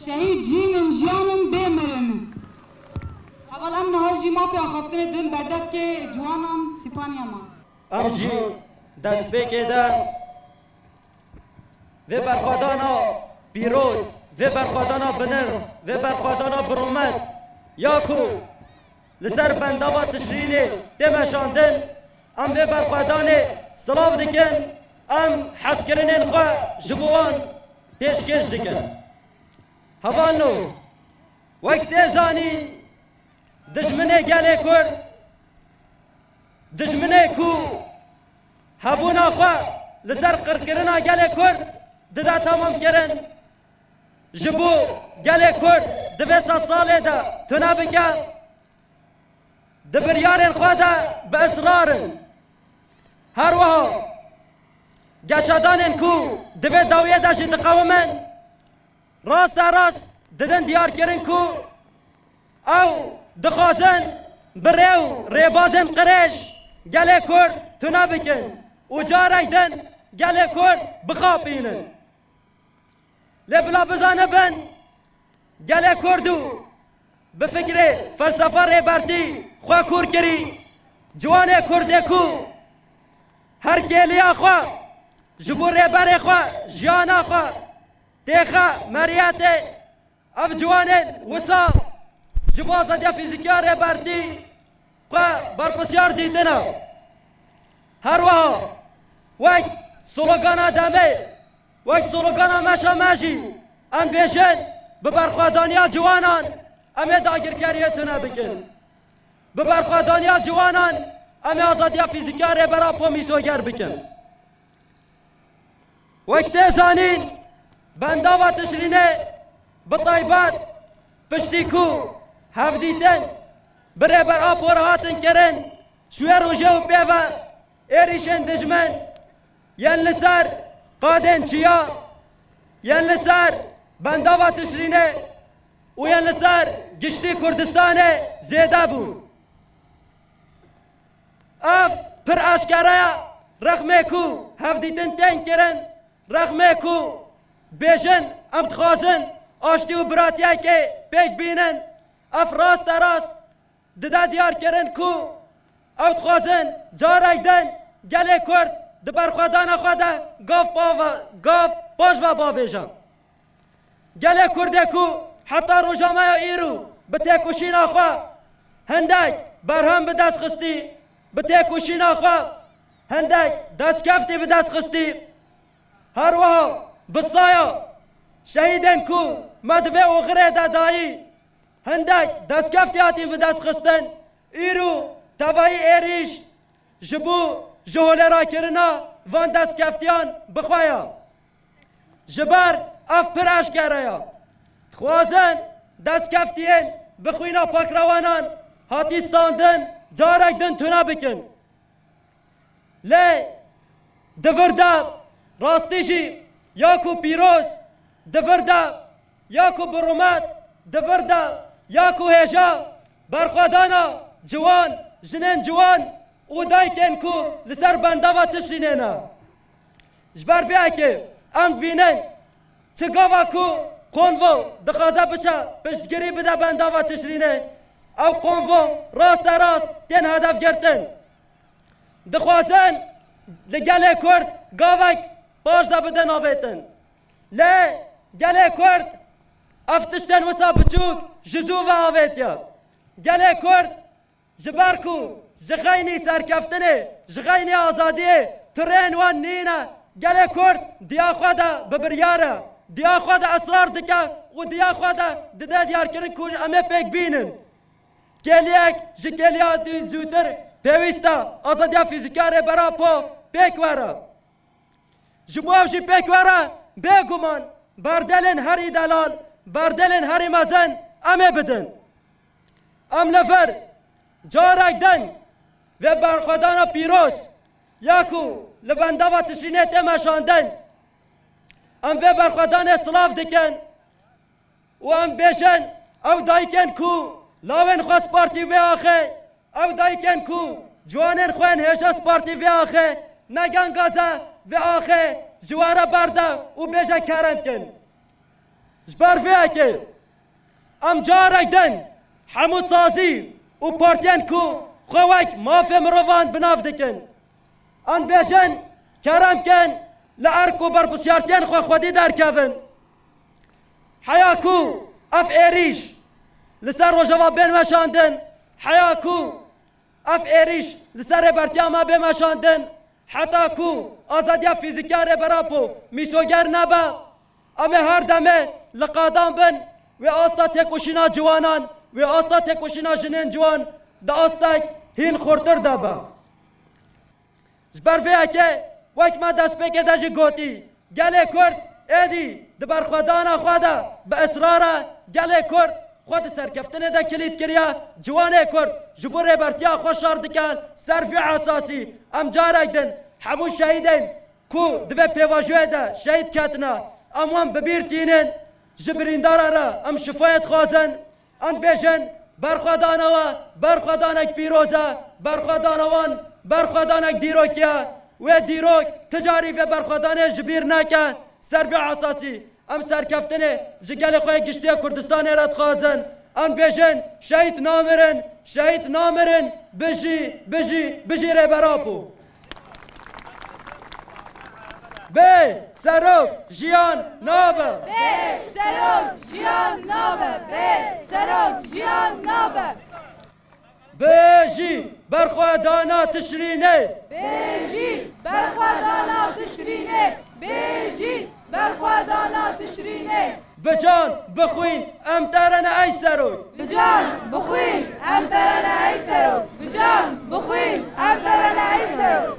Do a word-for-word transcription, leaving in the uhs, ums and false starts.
Şehîd jîn in, jiyan in, bê mirin in. Heval em niha jî mafê axaftinê din berdevkê ciwanan Sîpaniya me. Em jî destpêkê de vê berxwedana pîroz, vê berxwedana binirx, vê berxwedana birûmet ya ku li ser bendava Tişrînê tê meşandin, em vê berxwedanê silav dikin, em hezkirinên xwe ji bo wan pêşkêş dikin. Hevalno, wek tê zanîn, dijminê gelê Kurd, dijminê ku hebûna xwe li ser qirkirina gelê Kurd dide temamkirin, ji bo gelê Kurd di vê sed salê de tune bike, di biryarên xwe de bi israr in. Her wiha geşedanên ku di vê dawiyê de jî diqewimin, raste rast didin diyarkirin ku ew dixwazin bi rê û rêbazên qirêj gelê Kurd tune bikin û carek din gelê Kurd bixapînin. Lê bila bizanibin, gelê Kurd û bi fikrê felsefa Rêbertî xwe kûr kirî, ciwanê Kurdê ku her kêliya xwe ji bo rêberê xwe, jiyana xwe têxe meriyetê, ev ciwanên wisa ji bo azadiya fîzîkiya Rêbertî xwe berpirsiyar dîtine. Her wiha wek slogana demê, wek slogana meşa me jî em bêjin, bi berxwedaniya ciwanan em ê dagirkeriyê tune bikin. Bi berxwedaniya ciwanan em ê azadiya fîzîkiya Rêber Apo mîsoger bikin. Wek tê zanîn, bendava Tişrînê bi taybet piştî ku hevdîtin bi Rêber Apo re hatin kirin, ji wê rojê û pê ve êrîşên dijmin yên li ser qadên çiya, yên li ser bendava Tişrînê û yên li ser giştî Kurdistanê zêde bû. Ev pir eşkere ye, rexmê ku hevdîtin tên kirin, rexmê ku bêjin, em dixwazin aştî û biratiyekê pêk bînin, ev raste rast dide diyarkirin ku ew dixwazin carek din gelê Kurd di berxwedana xwe de gav pava-, gav paş ve bavêje. Gelê Kurdê ku heta roja me ya îro bi têkoşîna xwe hindek berhem bi dest xistî, bi têkoşîna xwe hindek destkeftî bi dest xistî, her wiha bi saya şehîdên ku me di vê oxirê de dayî, hindek destkeftî hatîn bi dest xistin, îro tevayî êrîş ji bo ji holêrakirina van destkeftiyan bi xwe ye. Ji ber ev pir eşkere ye. Dixwazin destkeftiyên bi xwîna pakrewanan hatî standin carek din tune bikin. Lê di vir de rastî jî ya ku pîroz, di vir de ya ku bi rûmet, di vir de ya ku hêja berxwedana ciwan, jinên ciwan û dayikên ku li ser bendava Tişrînê ne. Ji ber vê yekê em dibînin çi gava ku konvo dixwaze biçe piştgirî bide bendava Tişrînê, ew konvo raste rast tên hedefgirtin. Dixwazin li gelê Kurd gavek paş de bidin avêtin. Lê gelê Kurd ev tiştên wisa biçûk ji zû ve avêtiye. Gelê Kurd ji ber ku ji xeynî serkeftinê, ji xeynî azadiyê tu rêyên wan nîne, gelê Kurd diya xwe de bi biryar e, diya xwe de israr dike û diya xwe de dide diyarkirin ku em ê pêk bînin. Kêliyek ji kêliya dî zûtir pêwîst e azadiya fîzîkiya Rêber Apo pêk were. Ji bo ev jî pêk were, bêguman berdelên herî delal, berdelên herî mezin em ê bidin. Em li vir carek din vê berxwedana pîroz ya ku li bendava Tişrînê tê meşandin, em vê berxwedanê silav dikin. Û em bêjin, ew dayikên ku lawên xwe spartî vê axê, ew dayikên ku ciwanên xwe yên hêja spartî vê axê, ne gengaze vê axê ji we re berde û bêje kerem kin. Ji ber vê yekê em carek din hemû sazî û partiyên ku xwe wek mafê mirovan bi nav dikin, em bêjin, kerem kin li erk û berpirsiyartiyên xwe xwedî derkevin. Heya ku ev êrîş li ser Rojava bên weşandin, heya ku ev êrîş li ser rêbertiya me bê meşandin, heta ku azadiya fîzîkiya Rêber Apo mîsoger nebe, em ê her demê li qadan bin, wê asta têkoşîna ciwanan, wê asta têkoşîna jinên ciwan di astek hîn xurtir de be. Ji ber vê yekê, wek me destpêkê de jî gotî, gelê Kurd êdî di berxwedana xwe de bi israr e, gelê Kurd xwe di serkeftinê de kilît kiriye, ciwanê Kurd ji bo rêbertiya xwe şer dike. Ser vê esasî em carek din hemû şehîdên ku di vê pêvajoyê de şehîd ketine, em wan bi bîr tînin, ji birîndara re em şifayê dixwazin. Em dibêjin, berxwedana we berxwedanek pîroz e, berxwedana wan berxwedanek dîrokî ye. Wê dîrok ti carî vê berxwedanê ji bîr neke. Ser vê esasî em serkeftinê ji gelê xwe yê giştî yê Kurdistanê re dixwazin. Em dibêjin, şehîd namirin, şehîd namirin, bijî, bijî, bijî Rêber Apo. Bê serok jiyan nabe. Bê serok jiyan nabe. Bê serok jiyan nabe. Bijî berxwedana Tişrînê. Bijî berxwedana Tişrînê. Bijî berxwedana Tişrînê. Bi can, bi xwîn, em te re ne ey serok. Bi can, bi xwîn, em te re ne ey serok. Bi can, bi xwîn, em te re ne ey serok.